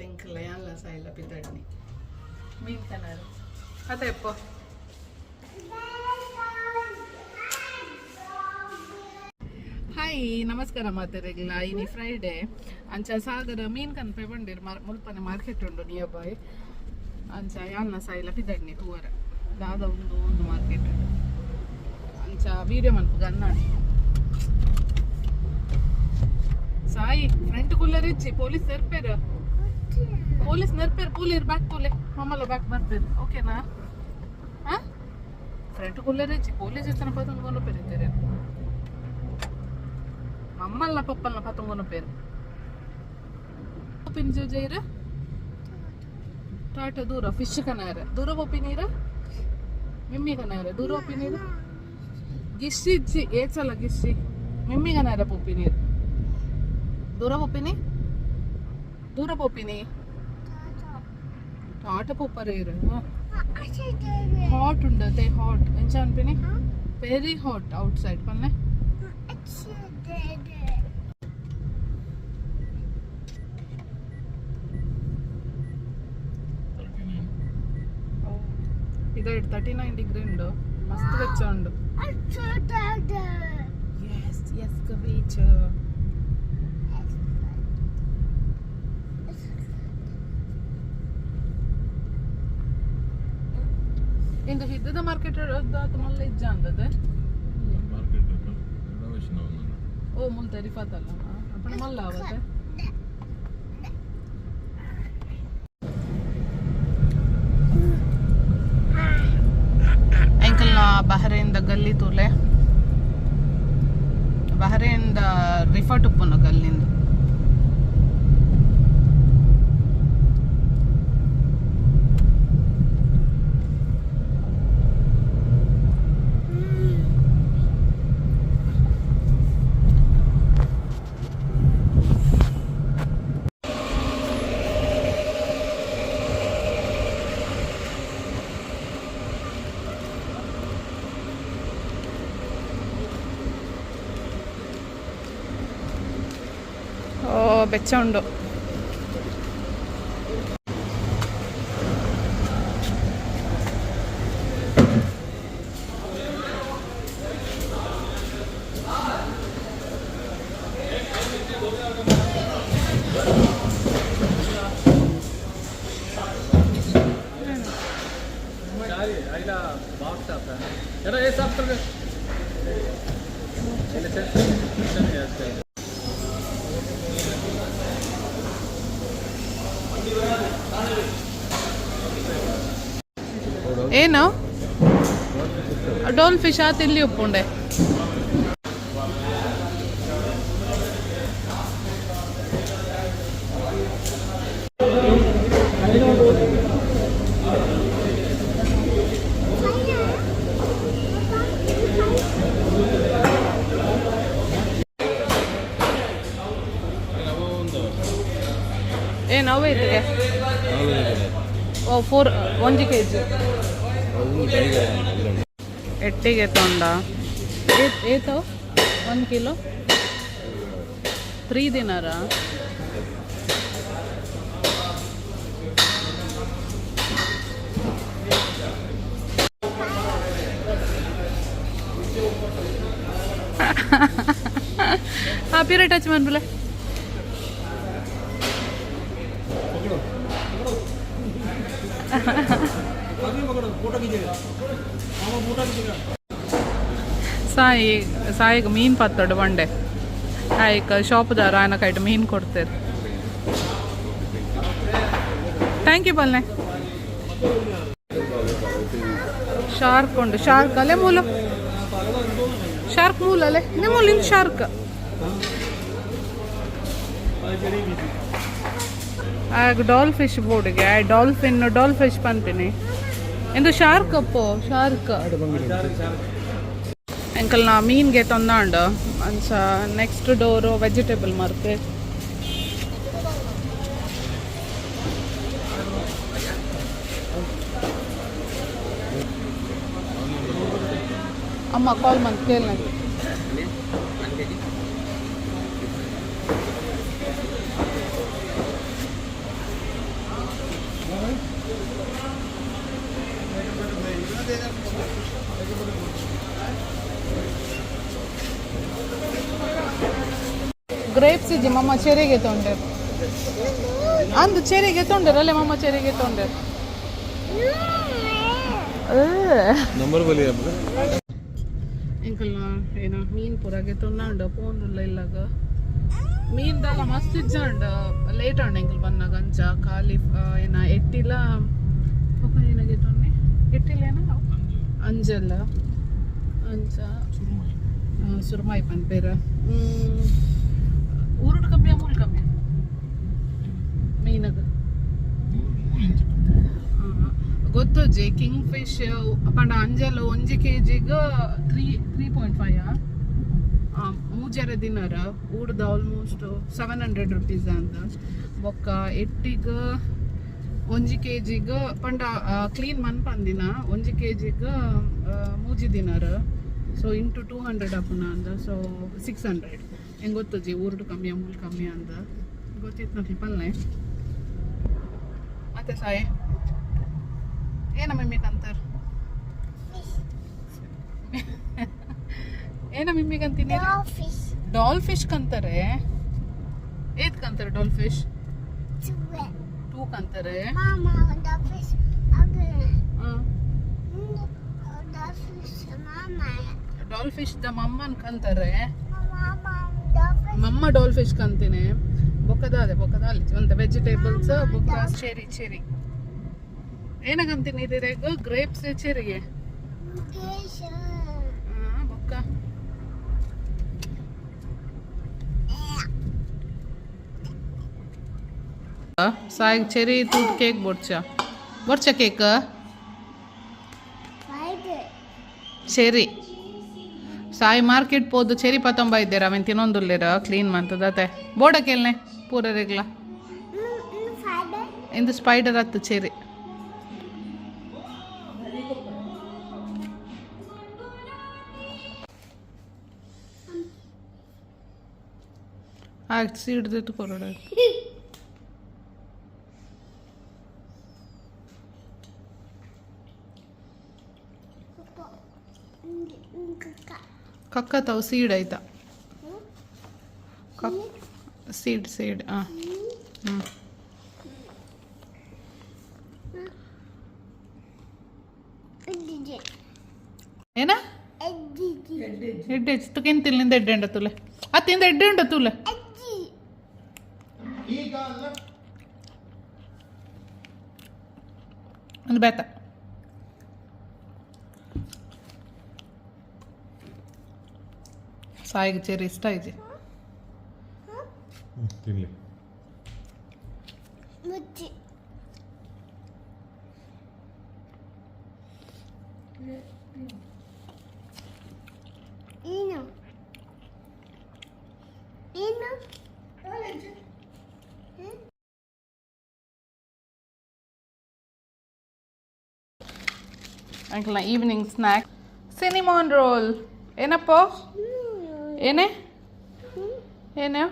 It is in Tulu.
ಎಂಕಲ್ಲ ಯಾನ್ಲ ಸಾಯಿಲ ಪಿದಡ್ನಿ ಮೀನ್ ಕನಾರು ಅದೇ ಅಪ್ಪ. ಹಾಯ್, ನಮಸ್ಕಾರ ಮಾತೆರೆಗ್ಲ. ಇನಿ ಫ್ರೈಡೆ, ಅಂಚ ಸಾಗರ ಮೀನ್ ಕನ್ಪೆ ಬಂದಿರ್. ಮಾರ್ ಮುಲ್ಪನೆ ಮಾರ್ಕೆಟ್ ಉಂಡು ನಿಯರ್ ಬೈ. ಅಂಚ ಯಾನ್ನ ಸಾಯಿಲ ಪಿದಡ್ನಿ ತೂವರ ದಾದ ಉಂಡು ಒಂದು ಮಾರ್ಕೆಟ್. ಅಂಚ ವೀಡಿಯೋ ಮನ್ಪುಗ ಅನ್ನಾಡಿ. ಸಾಯಿ, ಫ್ರಂಟ್ ಕೂಲರ್ ಇಚ್ಚಿ, ಪೊಲೀಸ್ ನೆರ್ಪೇರು, ಪೊಲೀಸ್ ನೆರ್ಪೇರು. ಪೂಲಿರ್ ಬ್ಯಾಕ್ ಪೂಲೆ, ಮಮ್ಮಲ್ಲ ಬ್ಯಾಕ್ ಬರ್ಪೇರು, ಓಕೆನಾ? ಹಾ, ಫ್ರಂಟ್ ಕೂಲರ್ ಇಚ್ಚಿ, ಪೊಲೀಸ್ ಇತ್ತನ ಪತೊಂದು ಕೊನೊಪೇರು. ಮಮ್ಮಲ್ನ ಪಪ್ಪಲ್ನ ಪತೊಂದು ಕೊನೊಪೇರು. ಪೋಪಿನ ಜೈರ ಟಾಟ ದೂರ ಫಿಶ್ ಕನಾರ ದೂರ ಪೋಪಿ ನೀರು ಮಿಮ್ಮಿ ಕನಾರ ದೂರ ಪೋಪಿ ನೀರು ಗಿಶ್ಶಿ ಇಜ್ಜಿ ಏಚಲ ಗಿಶ್ಶಿ ಮಿಮ್ಮಿ ಕನಾರ ಪೋಪಿ ನೀರು ದೂರ ಪೋಪಿನಿ, ದೂರ ಪೋಪಿನಿ. ಟಾಟ ಪೋಪರೇರು. ಹಾಟ್ ಉಂಡತೆ, ಹಾಟ್. ಎಂಚ ಅನ್ಪಿನಿ? ವೆರಿ ಹಾಟ್ ಔಟ್ ಸೈಡ್ ಪನ್ನೆ. ಇದು 39 ಡಿಗ್ರಿ ಉಂಡು, ಮಸ್ತ್ ಬೆಚ್ಚ ಉಂಡು. Yes yes beach. ಇಂದು ಹಿದ್ದದ ಮಾರ್ಕೆಟ್ ಮಲ್ಲ ಇಜ್ಜ ಅಂದದೆ. ಓ, ಮುಲ್ ತರಿಫಾತಲ್ಲ ಅಪ್ಪಣ ಮಲ್ಲ ಅವತ್ತೆ. ಎಂಕಲ್ನ ಬಹರೇನ್ದ ಗಲ್ಲಿ ತೂಲೆ. ಬಹರೇನ್ದ ರಿಫಟ್ ಉಪ್ಪುನ ಗಲ್ಲಿಂದು. ಓ, ಬೆಚ್ಚ ಉಂಡು. बॉक्स आता है जरा, ये साफ कर दे। चल चल। ಏನು ಡೋಲ್ ಫಿಶ್ ಆತ ಇಲ್ಲಿ ಉಪ್ಪುಂಡೆ. ಏನು ಅವೇ ಇತ್ತಿಗೆ? ಓ, ಫೋರ್ ಒಂಜಿ ಕೆ ಜಿ. ಎಟ್ಟಿಗೆ ತೊಂಡ ಏತೋ? 1 ಕಿಲೋ 3 ದಿನಾರ. ಹಾಂ, ಪಿರ ಟಚ್ ಮನ್ಪುಲೆ. ಸಾಯಿ, ಸಾಯಿಗೆ ಮೀನು ಪತ್ತೊಡು ಬಂಡೆ. ಆಯ್ಕ ಶಾಪ್ದಾರ ಆಯನ ಕೈಟ್ ಮೀನು ಕೊಡ್ತೇವೆ. Thank you ಬಲ್ನೆ. ಶಾರ್ಕ್ ಉಂಡು, ಶಾರ್ಕ್ ಅಲೆ ಮೂಲ, ಶಾರ್ಕ್ ಮೂಲ ಅಲೆ ಮೂಲ ಶಾರ್ಕ್. ಆಗ ಡಾಲ್ ಫಿಶ್ ಬೋರ್ಡ್ಗೆ ಡಾಲ್ಫಿನ್, ಡಾಲ್ ಫಿಶ್ ಪನ್ಪಿನಿ. ಎಂದು ಶಾರ್ಕ್ ಅಪ್ಪೋ, ಶಾರ್ಕ್. ಅಂಕಲ್ ನಾ ಮೀನ್ಗೆ ತಂದಾಂಡ. ಅಂಚ ನೆಕ್ಸ್ಟ್ ಡೋರು ವೆಜಿಟೇಬಲ್ ಮಾರ್ಕೆಟ್. ಅಮ್ಮ ಕಾಲ್ ಮಂತ್ ಕೇಳ. ಗ್ರೇಪ್ಸ್ ಇಜ್ಜಿ ಮಮ್ಮ ಚೆರಿಗೆ ತೊಂಡೆ ಅಂದು ಚೆರಿಗೆ ತೊಂಡರ್ ಅಲ್ಲೇ ಮಮ್ಮ ಚೆರಿಗೆ ತೊಂಡೆ. ನಂಬರ್ ಬಲಿ. ಎಂಕಲ್ನ ಏನ ಮೀನ್ ಪೂರಾಗೆ ತೊಂಡ ಪೋಂದುಲ್ಲ ಇಲ್ಲಾಗ. ಮೀನ್ ದಾಲ ಮಸ್ತ್ ಇಜ್ಜಾಂಡ್, ಲೇಟ್ ಆಂಡ್ ಎಂಕಲ್ ಬನ್ನಾಗ. ಅಂಚ ಖಾಲಿ ಏನ ಎಟ್ಟಿಲ ಪಾಪ ಏನಾಗೆ ತೊನ್ನೆ ಎಟ್ಟಿಲ ಏನ ಅಂಜಲ್ಲ. ಅಂಚ ಸುರುಮಾಯಿ ಪನ್ಪೇರ. ಊರುಡು ಕಮ್ಮಿಯ ಮೂಲು ಕಮ್ಮಿ ಮೀನಗ ಗೊತ್ತುಜಿ. ಕಿಂಗ್ ಫಿಶ್ ಪಂಡ ಅಂಜಲ್ ಒಂಜಿ ಕೆಜಿಗ್ 3.5 ಮೂಜರೆ ದಿನರ ಊರ್ದ ಆಲ್ಮೋಸ್ಟ್ 700 ರುಪೀಸ್ ಅಂತ. ಬೊಕ್ಕ ಎಟ್ಟಿಗ್ ಒಂಜಿ ಕೆಜಿಗ್ ಪಂಡ ಕ್ಲೀನ್ ಮನ್ಪಂದಿನ ಒಂಜಿ ಕೆಜಿಗ್ ಮೂಜಿ ದಿನರ. ಸೊ ಇಂಟು 200 ಅಪುನ ಅಂದ. ಸೊ 600. ಹೆಂಗೆ ಗೊತ್ತುಜಿ ಊರ್ಡು ಕಮ್ಮಿ ಮೂಲು ಕಮ್ಮಿ ಅಂದ. ಗೊತ್ತಿತ್ತು ನಕ್ಲಿ ಪಲ್ಲೆ. ಮತ್ತೆ ಸಾಯಿ ಏನ ಮಮ್ಮಿ ಕಂತಾರ? ಏನ ಮಿಮ್ಮಿ ಕಂತೀನಿ? ಡಾಲ್ ಫಿಶ್ ಕಂತಾರೆ. ಏತ್ ಕಂತಾರೆ ಡಾಲ್ ಫಿಶ್? ಟೂ ಕಂತಾರೆ. ಡಾಲ್ ಫಿಶ್ the ಮಮ್ಮನ್ ಕಂತಾರೆ. ಮಮ್ಮ ಡಾಲ್ ಫಿಶ್ ಕಂತೀನಿ. ಬೊಕ್ಕದ ಅದೇ ಬೊಕ್ಕದ ಅಲ್ಲಿ ಒಂದು ವೆಜಿಟೇಬಲ್ಸ್ ಬೊಕ್ಕ ಚೆರಿ. ಚೆರಿ ಏನಗಂತೀನಿ ಇದಿರೇಗ? ಗ್ರೇಪ್ಸ್ ಚೆರಿಗೆ ಬೊಕ್ಕ ಸಾಯಿಗ್ ಚೆರಿ ತೂಟ್ ಕೇಕ್ ಬೊಡ್ಚ ಬೊಡ್ಚ ಕೇಕ್ ಚೆರಿ. ಸಾಯಿ ಮಾರ್ಕೆಟ್ ಪೋದು ಚೆರಿ ಪತೊಂಬ ಇದ್ದೀರ ಅವೇನು ತಿನ್ನೊಂದುಲ್ಲೇರ ಕ್ಲೀನ್ ಮಂತದತೆ ಬೋಡ ಕೇಳ್ನೆ ಪೂರರೆಗ್ಲ. ಇಂದು ಸ್ಪೈಡರ್ ಹತ್ತು ಚೆರಿ. ಆಯ್ತು, ಸೀಡ್ ಕೊರೋಡ. ಕಕ್ಕ ತಾವು ಸೀಡ್ ಆಯ್ತಾ? ಕಕ್ ಸೀಡ್ ಸೀಡ್ ಹಾಂ ಹ್ಞೂ. ಏನ ಎಡ್ಡೆ ತುಕೆಂತಿಲ್ಲಿಂದ ಎಡ್ಡೆ ಉಂಡ ತುಲೆ ಅತ್ತಿಂದ ಎಡ್ಡೆ ಉಂಡ ತುಲೆ. ಒಂದು ಬೇತ ಸಾಯಿಗೆ ಚೆರಿ ಇಷ್ಟ ಐತಿ. ತಿನ್ಲಿ. ಅಂಕಲ್ನ ಈವ್ನಿಂಗ್ ಸ್ನ್ಯಾಕ್ ಸಿನಿಮಾನ್ ರೋಲ್. ಏನಪ್ಪ? ಏನೇ ಏನೇ?